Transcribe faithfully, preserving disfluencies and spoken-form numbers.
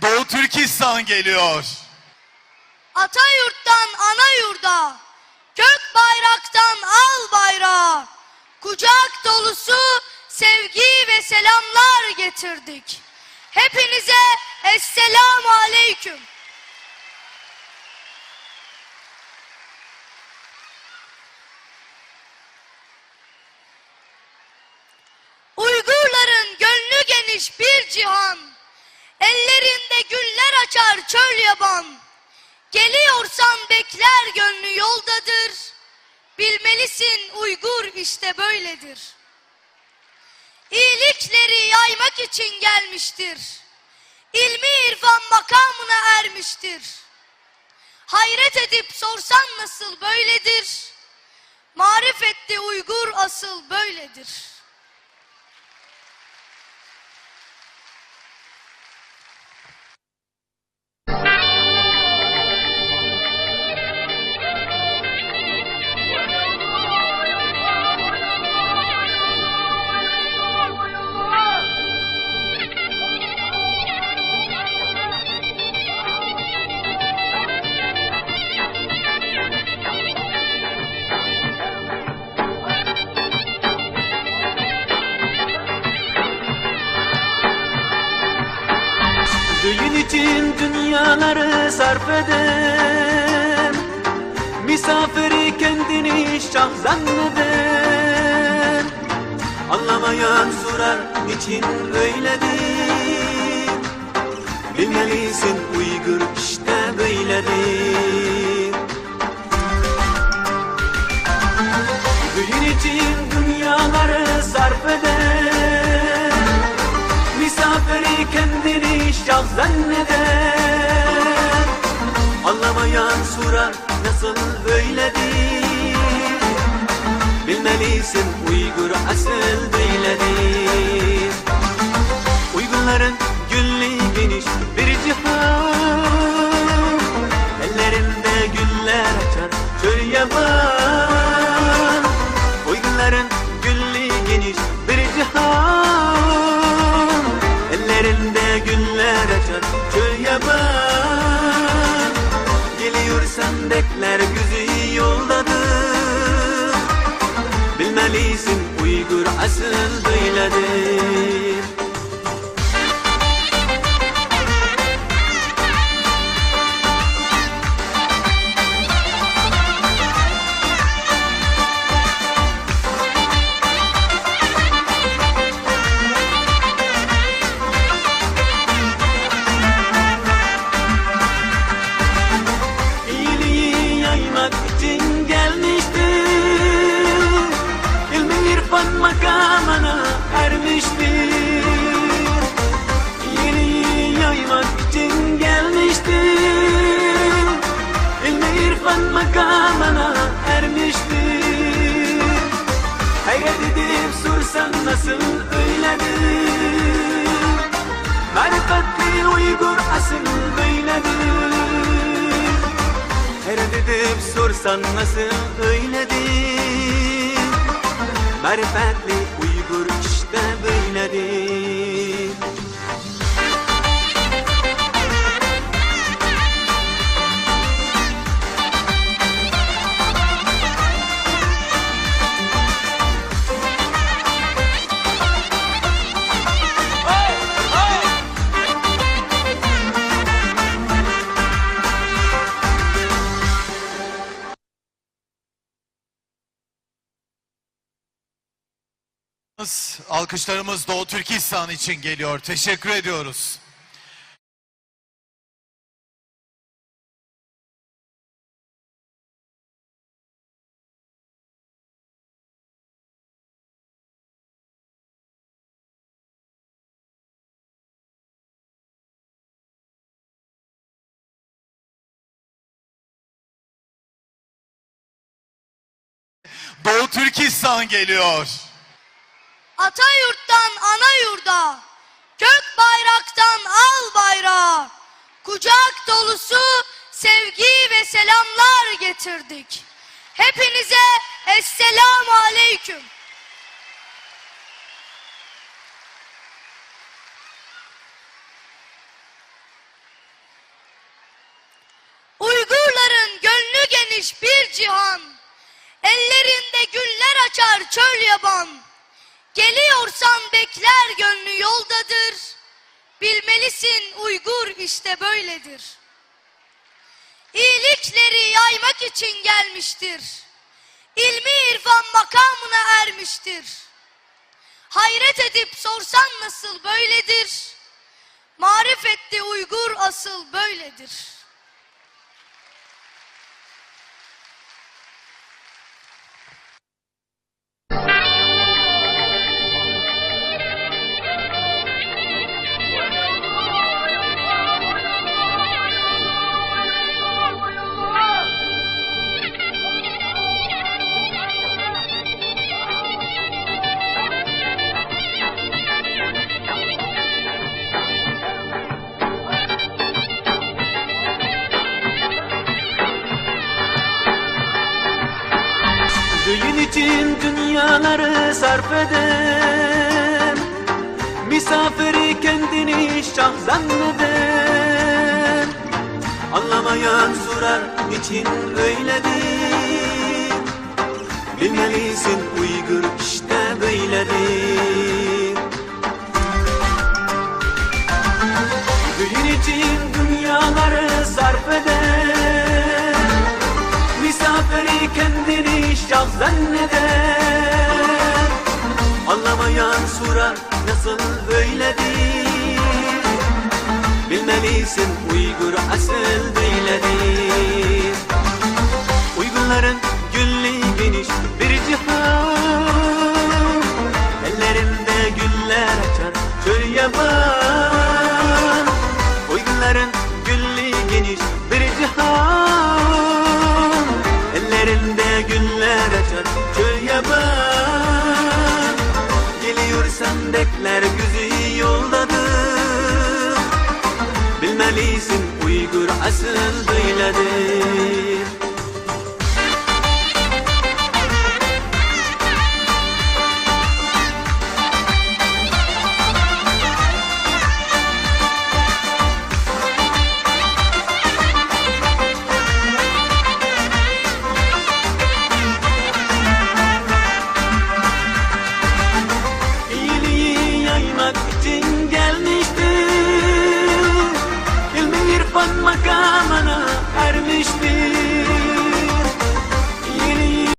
Doğu Türkistan geliyor. Ata yurttan ana yurda, gök bayraktan al bayrağa, kucak dolusu sevgi ve selamlar getirdik. Hepinize esselamu aleyküm. Uygurların gönlü geniş bir cihan, ellerinde güller açar çöl yaban. Geliyorsan bekler gönlü yoldadır, bilmelisin Uygur işte böyledir. İyilikleri yaymak için gelmiştir, ilmi irfan makamına ermiştir. Hayret edip sorsan nasıl böyledir? Marifetli Uygur asıl böyledir. Düğün için dünyaları sarf eder, misafiri kendini şah zanneder. Anlamayan sorar, niçin öyledir? Bilmelisin, Uygur işte böyledir. Düğün için dünyaları sarf eder, misafiri kendini şah zanneder. Anlamayan sorar, nasıl öyledir? Bilmelisin, Uygur asıl böyledir. Uygurların gönlü geniş bir cihan, ellerinde güller açar çöl yaban. Uygurların gönlü geniş bir cihan, ellerinde güller açar çöl yaban. Geliyorsan bekler gözü yoldadır. Bilmelisin, Uygur asıl böyledir. İyiliği yaymak için gelmiştir, ilmi irfan makamına ermiştir. İyiliği yaymak için gelmiştir, ilmi irfan makamına ermiştir. Hayret edip sorsan nasıl öyledir? Marifetli Uygur asıl böyledir. Hayret edip sorsan nasıl öyledir? Marifetli Uygur işte böyledir. Alkışlarımız Doğu Türkistan için geliyor. Teşekkür ediyoruz. Doğu Türkistan geliyor. Ata yurttan ana yurda, gök bayraktan al bayrağa, kucak dolusu sevgi ve selamlar getirdik. Hepinize esselamu aleyküm. bir cihan. Ellerinde güller açar çöl yaban. Geliyorsan bekler gönlü yoldadır. Bilmelisin Uygur işte böyledir. İyilikleri yaymak için gelmiştir. İlmi irfan makamına ermiştir. Hayret edip sorsan nasıl böyledir? Marifetli Uygur asıl böyledir. Düğün için dünyaları sarf eder. Misafiri kendini şah zanneder. Anlamayan sorar, niçin öyledir? Bilmelisin, Uygur işte böyledir. Düğün için dünyaları sarf eder. Misafiri kendini şah zanneder. Anlamayan sorar, nasıl böyledir? Bilmelisin, Uygur asıl böyledir. Uygurların gülü geniş bir cihan. Ellerinde güller açar çöl yaban. Uygurların gülü geniş bir cihan. Ellerinde güller açar çöl yaban. Geliyorsan bekler gözü yoldadır. Bilmelisin, Uygur asıl böyledir.